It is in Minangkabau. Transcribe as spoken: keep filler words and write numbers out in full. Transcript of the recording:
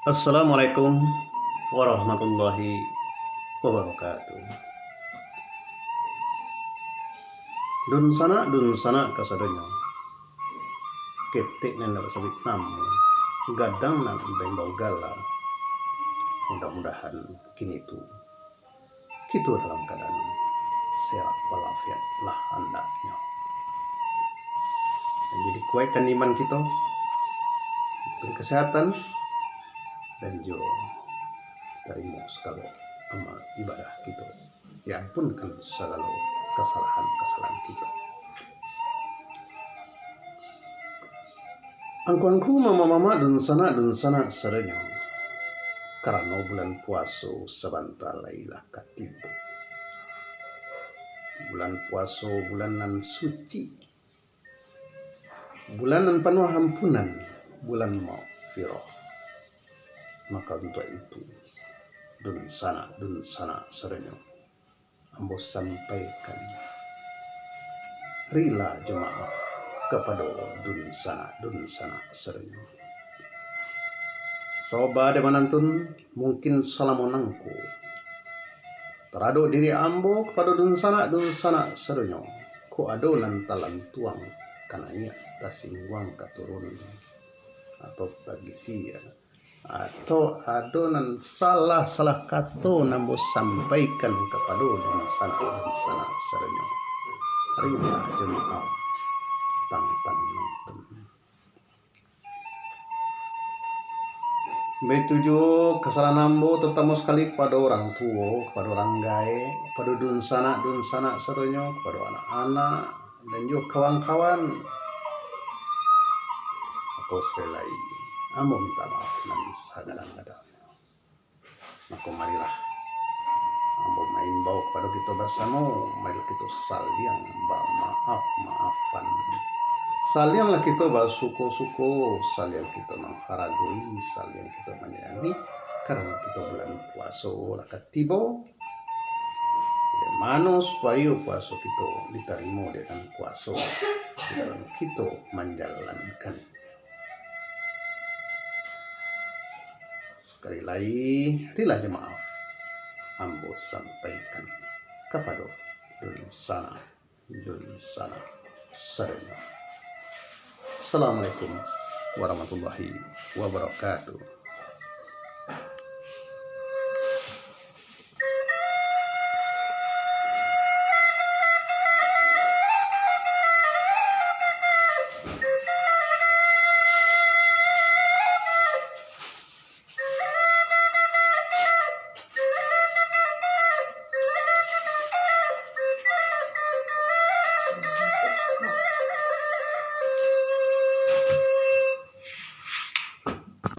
Assalamualaikum warahmatullahi wabarakatuh. Dunsanak-dunsanak kasadonyo, ketek nan indak basabuik namo, gadang nan indak baimbau gala, mudah-mudahan kini tu kito dalam kaadaan sehat walafiat lah andaknyo. Jadi, kuaikkan iman kito, diberi kesehatan, dan jo tarimo sagalo amal ibadah kito, diampunkan sagalo kasalahan-kasalahan kito. Angku-angku, mamak-mamak, dunsanak-dunsanak sadonyo, karano bulan puaso sabanta lai lah ka tibo. Bulan puaso, bulan nan suci, bulan nan panuah ampunan, bulan maghfirah. Maka untuak itu, dunsanak-dunsanak sadonyo, ambo sampaikan rila jo maaf kapado dunsanak-dunsanak sadonyo. Sabab dek manantun, mungkin salamo nangko taradok diri ambo kapado dunsanak-dunsanak sadonyo, kok ado nan talantuang ka naiak, tasingguang ka turun, atau tagisia, atau ado nan salah-salah kato nan ambo sampaikan kapado dunsanak-dunsanak sadonyo, rila jo maaf tantang nantun. Baitu juo kasalahan ambo, tarutamo sakali kapado urang tuo, kapado urang gaek, kapado dunsanak-dunsanak sadonyo, kapado anak-anak, dan juo kawan-kawan. Mako, sakali lai, ambo minta maaf nan sagadang-gadang. Mako, marilah ambo maimbau kapado kito basamo, marilah kito saliang bamaaf-maafan. Salianglah kito basuko-suko, saliang kito mangharagoi, saliang kito manyayangi, karano kito bulan puaso lah ka tibo. Bagaimana supayo puaso kito ditarimo dek nan kuaso di dalam kito manjalankan? Sakali lai, rila jo maaf ambo sampaikan kapado dunsanak-dunsanak sadonyo. Assalamualaikum warahmatullahi wabarakatuh.